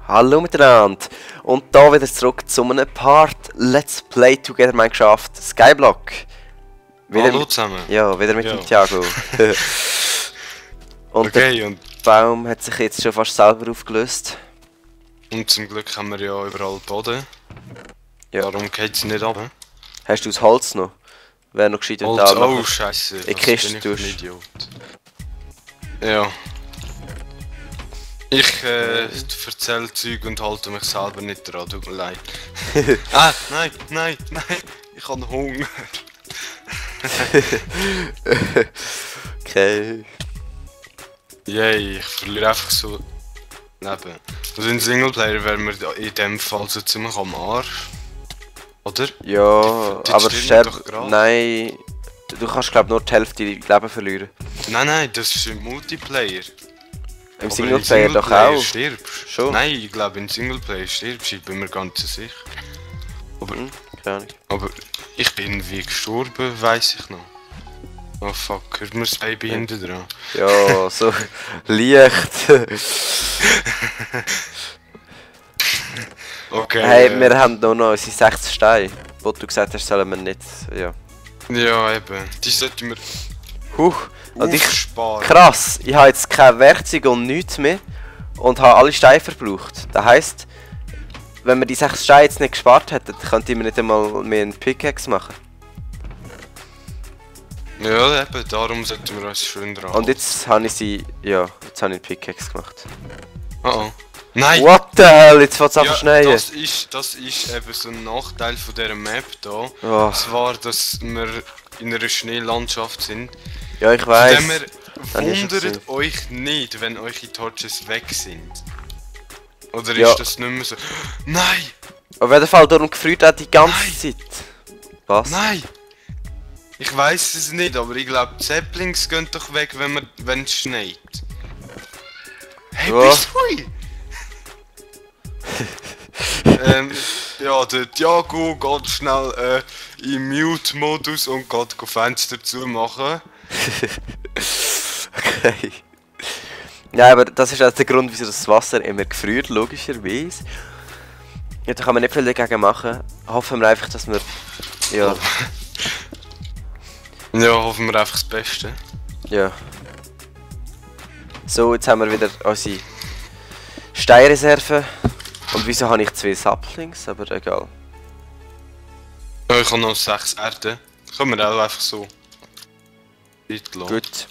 Hallo miteinander und da wieder zurück zu einem Part Let's Play Together Minecraft Skyblock. Wieder Hallo zusammen. Ja, wieder mit dem Thiago. Und Okay, der Baum hat sich jetzt schon fast selber aufgelöst. und zum Glück haben wir ja überall Boden. Ja. Darum geht es nicht runter. Hast du das Holz noch? Wäre noch gescheit, wenn Holz, da oh nachher Scheiße, in die was Kiste bin ich für ein tust. Idiot. Ja. Ich erzähle Zeug und halte mich selber nicht dran, tut mir leid. Nein, ich habe Hunger. Okay. Yay, ich verliere einfach so Leben. Also in Singleplayer wären wir in dem Fall so ziemlich am Arsch. Oder? Ja, Die aber stimmen doch gerade. Nein, du kannst glaube nur die Hälfte Leben verlieren. Nein, das ist im Multiplayer. Im Aber Singleplayer in doch auch. Stirbst. Schon? Nein, ich glaube in Singleplayer stirbst, ich bin mir ganz sicher. Aber, Keine Ahnung. aber ich bin wie gestorben, weiss ich noch. Oh fuck, hört mir das Baby hinten dran. Ja, so leicht. Okay. Hey, wir haben noch unsere 6 Steine, wo du gesagt hast, sollen wir nicht. Ja. Ja, eben. Die sollten wir Und ich. aufsparen. Krass, ich habe jetzt kein Werkzeug und nichts mehr und habe alle Steine verbraucht. Das heisst, wenn wir die 6 Steine jetzt nicht gespart hätten, könnte ich mir nicht einmal mehr einen Pickaxe machen. Ja, eben, darum sollten wir uns schön dran. Und jetzt habe ich sie. Ja, jetzt habe ich einen Pickaxe gemacht. Oh. Nein! What the hell, jetzt fängt es an zu schneien. das ist eben so ein Nachteil von dieser Map hier. Oh. Zwar, dass wir in einer Schneelandschaft sind. Ja, ich Von weiss. dem her Dann ist es wundert euch nicht, wenn eure Torches weg sind. Oder Ja. ist das nicht mehr so? Nein! Auf jeden Fall, darum gefriert auch die ganze Nein. Zeit. Was? Nein! Ich weiß es nicht, aber ich glaube, Saplings gehen doch weg, wenn es schneit. Hey, Ja. bist du? Ja, der Thiago geht schnell im Mute-Modus und geht Fenster zumachen. Okay. Ja, aber das ist auch der Grund, wieso das Wasser immer gefriert, logischerweise. Ja, da kann man nicht viel dagegen machen. Hoffen wir einfach, dass wir. Ja, Ja, hoffen wir einfach das Beste. ja. So, jetzt haben wir wieder unsere Steinreserve. Und wieso habe ich 2 Saplings? Aber egal. Ja, ich habe noch 6 Erden. Können wir auch einfach so weit lassen. Gut.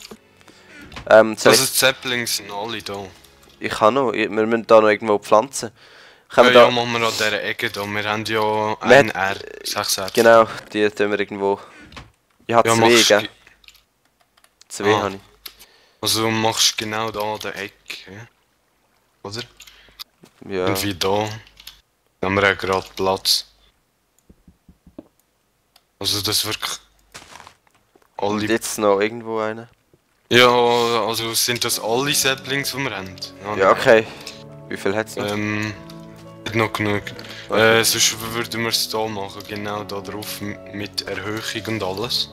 Soll Also ich, die Saplings sind alle da. ich kann noch. Wir müssen da noch irgendwo pflanzen. Können Ja, wir ja, da. machen wir an dieser Ecke da. Wir haben ja Wir ein hat- Erd, 6 Erden. Genau, die tun wir irgendwo. Ich habe Ja, 2, machst gell? 2 Ah. habe ich. Also machst du genau da an der Ecke. Oder? Ja. Und wie da. Da haben wir ja gerade Platz. Also das wirklich Und alle. jetzt noch irgendwo eine. Ja, also sind das alle Saplings, die wir haben? Ja, okay. Wie viel hat's noch? Nicht noch genug. Okay. Sonst würden wir es da machen, genau da drauf mit Erhöhung und alles.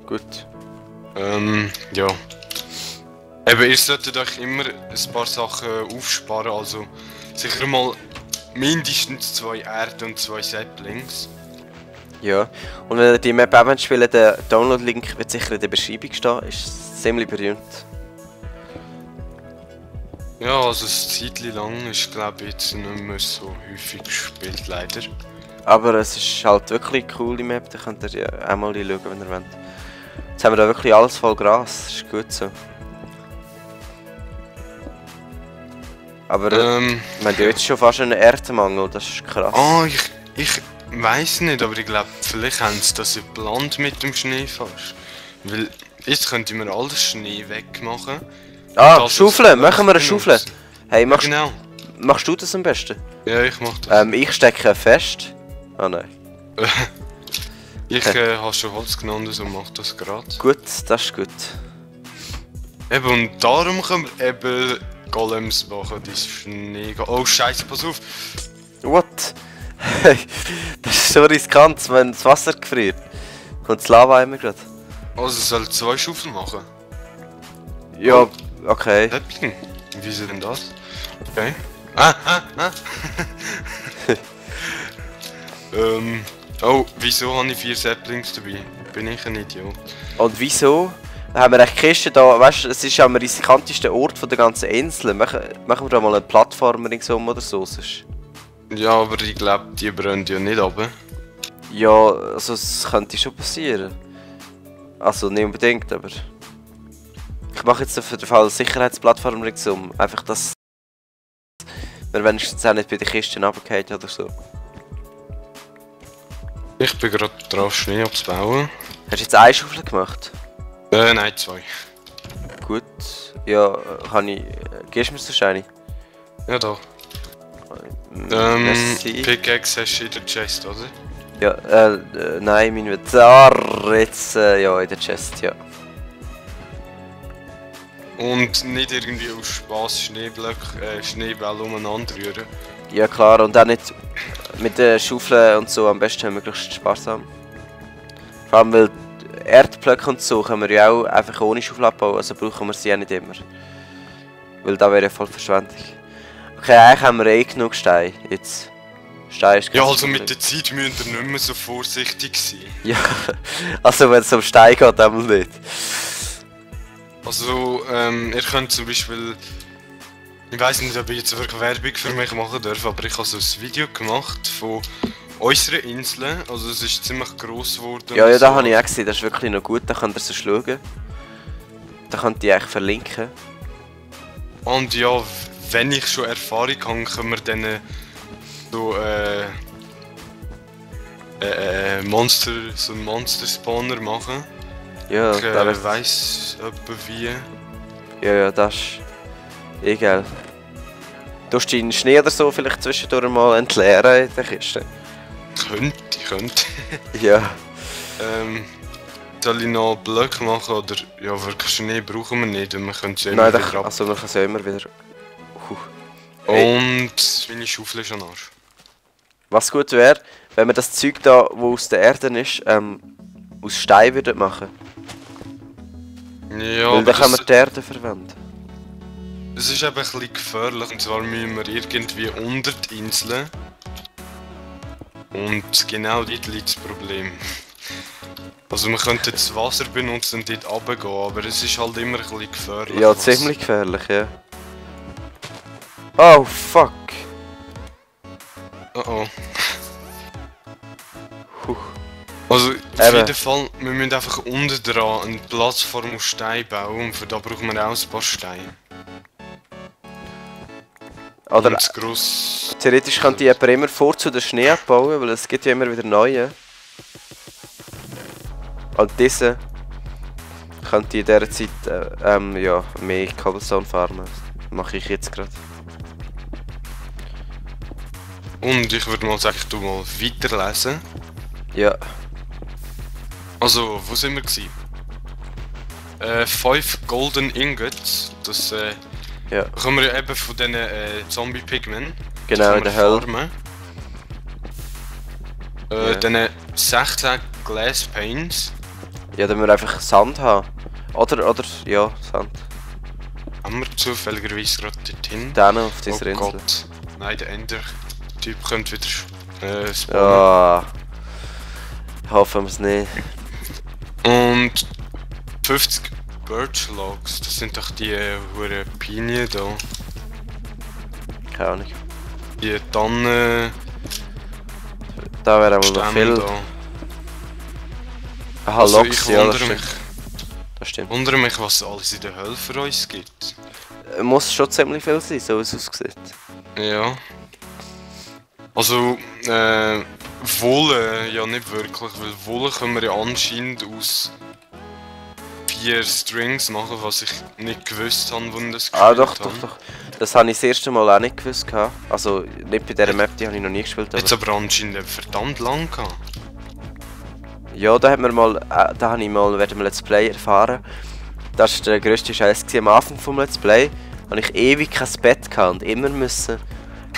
Gut. Ja. Eben, ihr solltet euch immer ein paar Sachen aufsparen, also sicher mal mindestens 2 Erden und 2 Saplings. Ja. Und wenn ihr die Map auch spielen, der Download-Link wird sicher in der Beschreibung stehen. Ist ziemlich berühmt. Ja, also ein Zeitchen lang ist glaube ich jetzt nicht mehr so häufig gespielt, leider. Aber es ist halt wirklich eine coole Map, da könnt ihr ja auch mal reinschauen, wenn ihr wollt. Jetzt haben wir da wirklich alles voll Gras, das ist gut so. Aber wir haben ja jetzt schon fast einen Erdmangel, das ist krass. Ah, ich weiß nicht, aber ich glaube, vielleicht haben sie das geplant mit dem Schnee fast. Weil jetzt könnte man alles Schnee wegmachen. Ah, das Schaufeln, ist- machen wir eine das Schaufel. benutzen. Hey, Ja, genau. machst du das am besten? Ja, ich mach das. Ich stecke fest. Ah nein. Ich habe schon Holz genommen, so mach das gerade. Gut, das ist gut. Eben, und darum können wir eben Golems machen, die Schnee... Oh Scheiße, pass auf! What? Das ist so riskant, wenn das Wasser gefriert. Kommt das Lava immer gerade. Also soll 2 Schaufeln machen? Ja, okay. Häppchen? Wieso denn das? Okay. Ah. Oh, wieso habe ich 4 Saplings dabei? Bin ich ein Idiot? Und wieso haben wir echt Kisten da? Weißt du, es ist am riskanteste Ort von der ganzen Insel. Machen wir da mal eine Plattform ringsum oder so. Sonst. Ja, aber ich glaube, die brennen ja nicht runter. Ja, also es könnte schon passieren. Also nicht unbedingt, aber... Ich mache jetzt für den Fall eine Sicherheitsplattform ringsum. Einfach, dass... wir wenigstens auch nicht bei den Kisten runterfallen oder so. Ich bin gerade drauf, Schnee abzubauen. Hast du jetzt eine Schaufel gemacht? Nein, 2. Gut. Ja, kann ich... Gehst du mir so eine? Ja, da. Merci. Pickaxe hast du in der Chest, oder? Ja, nein, mein Inventar jetzt, ja, in der Chest, ja. Und nicht irgendwie aus Spaß Schneebälle umeinander rühren. Ja klar, und auch nicht mit den Schaufeln und so am besten möglichst sparsam. Vor allem, weil Erdblöcke und so können wir ja auch einfach ohne Schaufel abbauen, also brauchen wir sie ja nicht immer. Weil da wäre ja voll Verschwendung. Okay, eigentlich haben wir eh genug Stein, jetzt. Stein ist Ja, kein also Problem. mit der Zeit müsst ihr nicht mehr so vorsichtig sein. Ja, also wenn es um Stein geht, dann nicht. Also, ihr könnt zum Beispiel... Ich weiss nicht, ob ich jetzt wirklich Werbung für mich machen darf, aber ich habe so ein Video gemacht von unserer Insel. Also es ist ziemlich gross geworden. Ja, und da so. habe ich auch gesehen, das ist wirklich noch gut, da könnt ihr es schauen. Da könnt ihr eigentlich verlinken. Und ja, wenn ich schon Erfahrung habe, können wir dann so so einen Monster-Spawner machen. Ja, Ich da wär's- weiss etwa wie. ja, das ist eh geil. Du hast deinen Schnee oder so vielleicht zwischendurch mal entleeren in der Kiste. Könnte. Ja. Soll ich noch Blöcke machen oder ja, wirklich Schnee brauchen wir nicht, wir können es Nein, wieder ab. also man kann es ja immer wieder... Und meine Schaufel ist an Arsch. Was gut wäre, wenn wir das Zeug da, wo aus der Erde ist, aus Stein würden machen. Ja, Weil aber dann kann man die Erde verwenden. es ist eben ein bisschen gefährlich und zwar müssen wir irgendwie unter die Inseln. Und genau dort liegt das Problem. Also wir könnten das Wasser benutzen und dort runtergehen, aber es ist halt immer ein bisschen gefährlich. Ja, ziemlich gefährlich, ja. Oh, fuck. Oh. Puh. Also auf Eben. jeden Fall, wir müssen einfach unten dran eine Plattform aus Stein bauen und für da brauchen wir auch ein paar Steine. Oder Und das gross... theoretisch könnte jemand immer vor zu den Schnee abbauen, weil es gibt ja immer wieder neue. Und diese könnte in dieser Zeit ja, mehr Cobblestone farmen. Mache ich jetzt gerade. Und ich würde mal sagen, du mal weiterlesen. Ja. Also, wo sind wir gewesen? 5 Golden Ingots, das Ja. bekommen wir ja eben von diesen Zombie-Pigmen. Genau, in der Hölle. Ja. Dann 16 Glass Panes. Ja, dann wir einfach Sand haben. Oder, ja, Sand. Haben wir zufälligerweise gerade dorthin. Dann auf dieser Oh Insel. Gott. Nein, der Ender-Typ könnte wieder spawnen. Ja. Hoffen wir es nicht. Und 50 Birch Logs, das sind doch die hure Pinien da. Keine Ahnung. Die Tannen. Da wäre wohl noch Stämme viel. da. Aha, Also Loks, ich ja, das wundere mich, stimmt. Das stimmt. wundere mich, was alles in der Hölle für uns gibt. Muss schon ziemlich viel sein, so wie es aussieht. Ja. Also, Wolle ja nicht wirklich, weil Wolle können wir ja anscheinend aus 4 Strings machen, was ich nicht gewusst habe, wo ich das gespielt Ah, doch. habe. Das habe ich das erste Mal auch nicht gewusst. Also nicht bei dieser Map, die habe ich noch nie gespielt. Jetzt Aber aber anscheinend verdammt lang gehabt. ja, da hat man mal, da habe ich mal während dem Let's Play erfahren. Das war der grösste Scheiß am Anfang vom Let's Play. Habe ich ewig kein Bett gehabt und immer müssen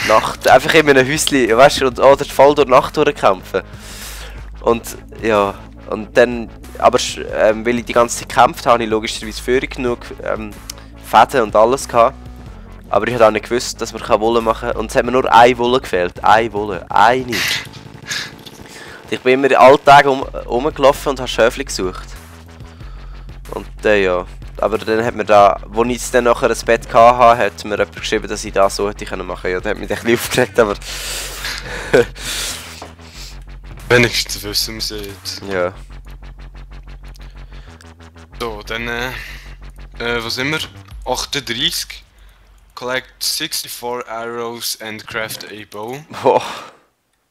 Nacht, einfach in einem Häuschen, weißt du, oder voll durch die Nacht durchkämpfen. Und ja, und dann, aber weil ich die ganze Zeit gekämpft habe, habe ich logischerweise Führung genug Fäden und alles gehabt. Aber ich habe auch nicht gewusst, dass man Wolle machen kann. Und es hat mir nur eine Wolle gefehlt. Eine Wolle. Eine. Ich bin immer alle Tage rumgelaufen und habe Schöfli gesucht. Und ja. Aber dann hat mir da, wo ich jetzt dann nachher ein Bett hatte, hat mir jemand geschrieben, dass ich das so hätte machen können. Ja, das hat mich ein bisschen aufgeregt, aber... Wenigstens wissen wir es jetzt. Ja. So, dann, was sind wir? 38. Collect 64 arrows and craft a bow. Boah.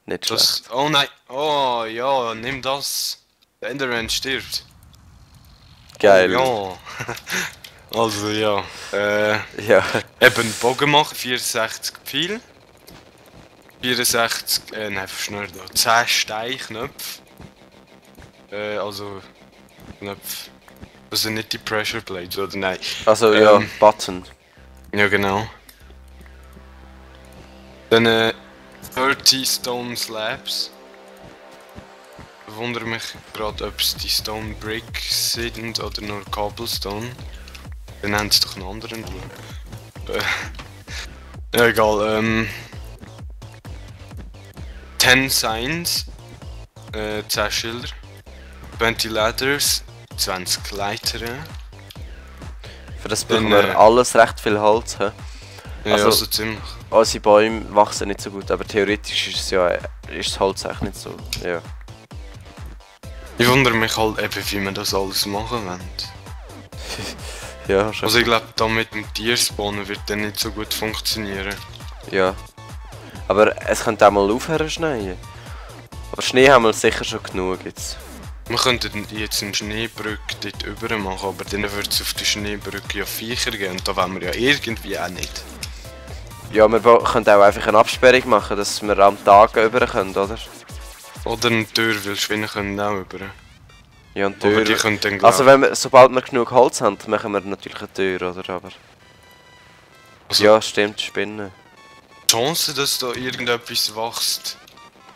Nicht schlecht. Das, oh nein, oh ja, nimm das. Der Enderman stirbt. Geil. Oh, ja. Also ja, Ja. eben Bogen machen, 64 Pfeil. 64, nein, schnell da, 10 Steinknöpfe. Also, Knöpfe. Das sind nicht die Pressure Blades, oder nein? Also ja, Button. Ja, genau. Dann 30 Stone Slabs. Ich wundere mich gerade, ob es die Stone Bricks sind oder nur Cobblestone. Dann haben sie doch einen anderen Namen. Ja, egal, 10 Signs, 10 Schilder, 20 Ladders, 20 Leitern. Für das brauchen wir alles recht viel Holz. He? Ja, also ziemlich. Unsere Bäume wachsen nicht so gut, aber theoretisch ist es ja, ist das Holz echt nicht so. Ja. Ich wundere mich halt eben, wie wir das alles machen wollen. Ja, schon. Also ich glaube, da mit dem Tierspawnen wird dann nicht so gut funktionieren. Ja. Aber es könnte auch mal aufhören schneien. Aber Schnee haben wir sicher schon genug jetzt. Wir könnten jetzt eine Schneebrücke dort über machen, aber dann wird es auf der Schneebrücke ja Viecher geben und da wollen wir ja irgendwie auch nicht. Ja, wir können auch einfach eine Absperrung machen, dass wir am Tag über können, oder? Oder eine Tür, weil Schweine können auch über. Ja, eine Aber Tür. die können dann Also wenn wir, sobald wir genug Holz haben, machen wir natürlich eine Tür, oder? Aber... Also, ja, stimmt, Spinnen. die Chance, dass da irgendetwas wächst,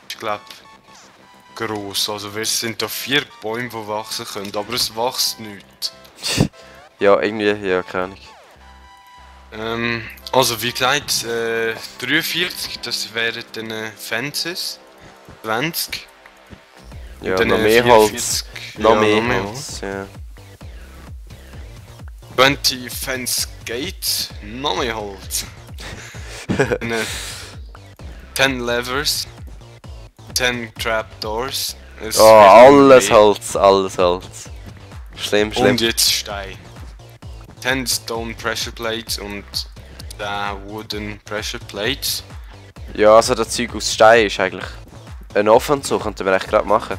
ist glaube gross. Also wir sind da 4 Bäume, die wachsen können, aber es wächst nichts. Ja, irgendwie, ja, keine Ahnung. Also wie gesagt, 43, das wären dann Fences. 20. Ja, dann noch mehr 44, Holz. Noch ja, mehr Holz, ja. 20 Fence Gate, noch mehr Holz. Dann, 10 Levers. 10 Trapdoors. Oh, alles Holz, alles Holz. Schlimm, schlimm. Und jetzt Stein. 10 Stone Pressure Plates und 10 Wooden Pressure Plates. Ja, also das Zeug aus Stein ist eigentlich ein Ofen und so, könnten wir echt gerade machen.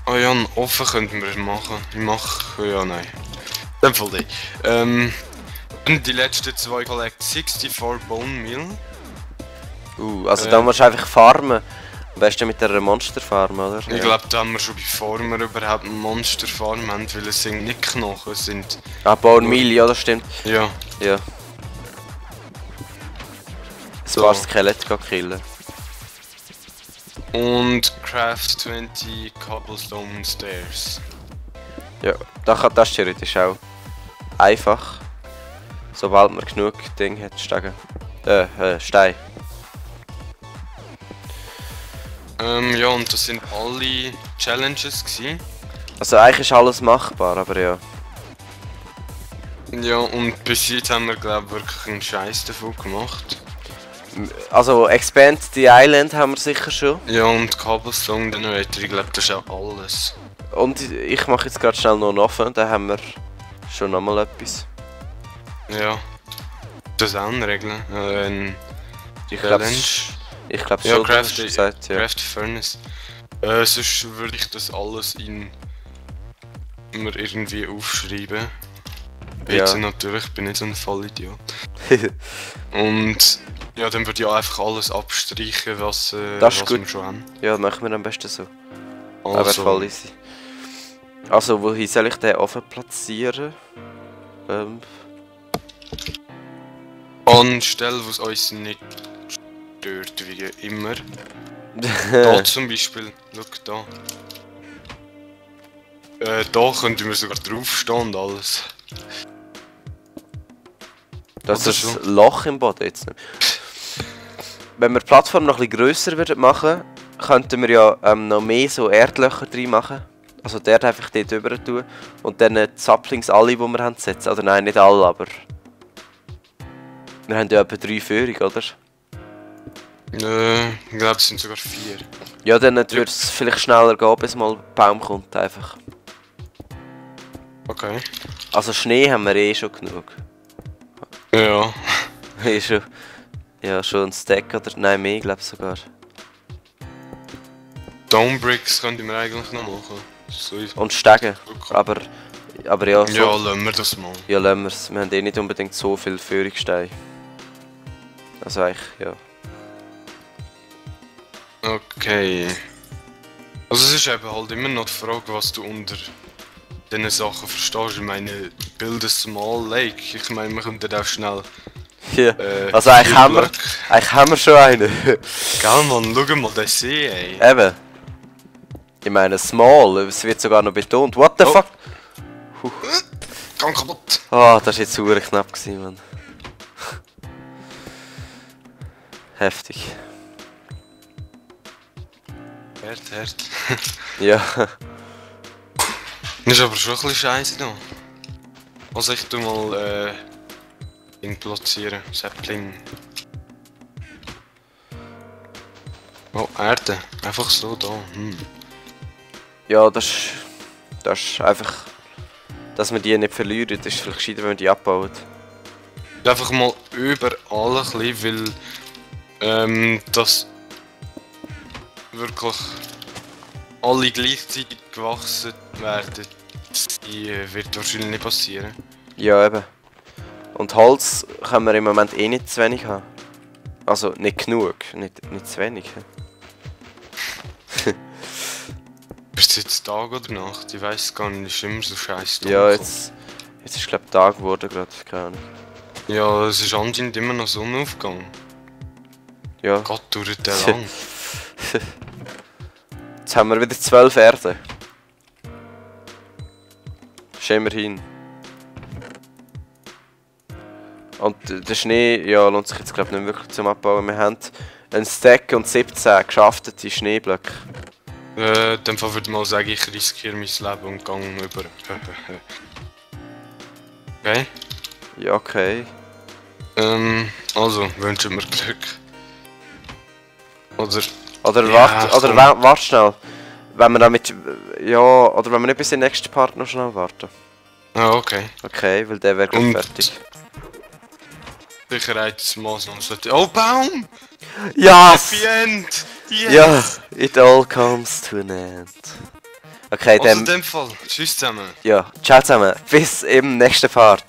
Oh ja, einen Ofen könnten wir machen. Ich mache... ja, nein. In dem Fall nicht. Und die letzten 2 Collect 64 Bone Meal. Also da musst du einfach farmen. Am besten mit einer Monsterfarm, oder? Ich glaube, da haben wir schon bevor wir überhaupt eine Monsterfarm haben, weil es sind nicht Knochen, es sind... Ah, Bone Meal, ja, das stimmt. Ja. Ja. Ein paar Skelette killen. Und Craft 20 Cobblestone Stairs. Ja, das ist theoretisch auch einfach. Sobald man genug Ding hat, Stein. Ja, und das sind alle Challenges gewesen. Also eigentlich ist alles machbar, aber ja. Ja, und bis jetzt haben wir glaube wirklich einen Scheiß davon gemacht. Also Expand the Island haben wir sicher schon. Ja, und Cobblestone Generator, ich glaube das ist auch alles. Und ich mache jetzt gerade schnell noch einen Ofen, da haben wir schon nochmal etwas. Ja. Das ist auch eine Regel. Ich glaube ja, schon, Craft, gesagt, ja. Craft Furnace. Sonst würde ich das alles in immer irgendwie aufschreiben. Jetzt Ja. natürlich, ich bin nicht so ein Vollidiot. Und ja, dann würde ich einfach alles abstreichen, was gut. wir schon haben. Ja, machen wir am besten so. Aber Also, voll easy. Also, wohin soll ich den Ofen platzieren? an Stellen, wo es uns nicht stört, wie immer. Da zum Beispiel, schau da. Da könnten wir sogar draufstehen und alles. Das Oder ist so. ein Loch im Boden jetzt nicht. Wenn wir die Plattform noch ein bisschen grösser würden machen, könnten wir ja noch mehr so Erdlöcher drin machen. Also der einfach dort drüber tun und dann die Saplings alle, die wir haben, setzen. Oder nein, nicht alle, aber... Wir haben ja etwa 3 Führungen, oder? Ich glaube, es sind sogar 4. Ja, dann würde es vielleicht schneller gehen, bis mal ein Baum kommt einfach. Okay. Also Schnee haben wir eh schon genug. Ja. Eh schon... Ja, schon ein Stack oder... Nein, mehr glaube ich sogar. Dome Bricks könnten wir eigentlich noch machen. So Und Stegen. Aber ja, so... ja, lassen wir das mal. Ja, lassen wir es. Wir haben eh nicht unbedingt so viel Führungssteine. Also eigentlich, ja. Okay. Also es ist eben halt immer noch die Frage, was du unter diesen Sachen verstehst. Ich meine, build a small lake. Ich meine, wir könnten auch schnell... Ja. Also eigentlich haben wir schon einen. Gell Mann, schau mal den See, ey. Eben. Ich meine, small, es wird sogar noch betont. What the Oh. fuck? Gang kaputt. Ah, das war jetzt super knapp gewesen, Mann. Heftig. Hart. Ja. Ist aber schon ein bisschen scheiße da. Also ich tu mal Ding platzieren. Sapling. Oh, Erde. Einfach so da. Ja, das ist einfach... Dass wir die nicht verlieren, das ist vielleicht gescheiter, wenn wir die abbauen. Einfach mal überall ein bisschen, weil das wirklich alle gleichzeitig gewachsen werden, das wird wahrscheinlich nicht passieren. Ja, eben. Und Holz können wir im Moment eh nicht zu wenig haben. Also nicht genug, nicht zu wenig. Ist es jetzt Tag oder Nacht? Ich weiß gar nicht, ist immer so scheiße. Ja, jetzt ist glaube ich Tag geworden gerade, keine Ahnung. Ja, es ist anscheinend immer noch Sonnenaufgang. Ja. Gott, dauert der lang. Jetzt haben wir wieder 12 Erden. Ist immerhin. Und der Schnee, ja, lohnt sich jetzt glaube ich nicht wirklich zum Abbauen. Wir haben einen Stack und 17 geschaftete Schneeblöcke. In dem Fall würde ich mal sagen, ich riskiere mein Leben und gehe über. Okay? Ja, okay. Also, wünschen wir Glück. Oder... Oder Ja, warte schnell. Wenn wir damit... Ja, oder wenn wir nicht bis in den nächsten Part noch schnell warten. Ah, okay. Okay, weil der wäre gleich Und- fertig. Sicherheitsmaßnahmen sollte... Oh, Baum! Ja! Happy End! Yes! Ja, it all comes to an end. Okay, Also in dann... dem Fall, tschüss zusammen. Ja, ciao zusammen. Bis im nächsten Part.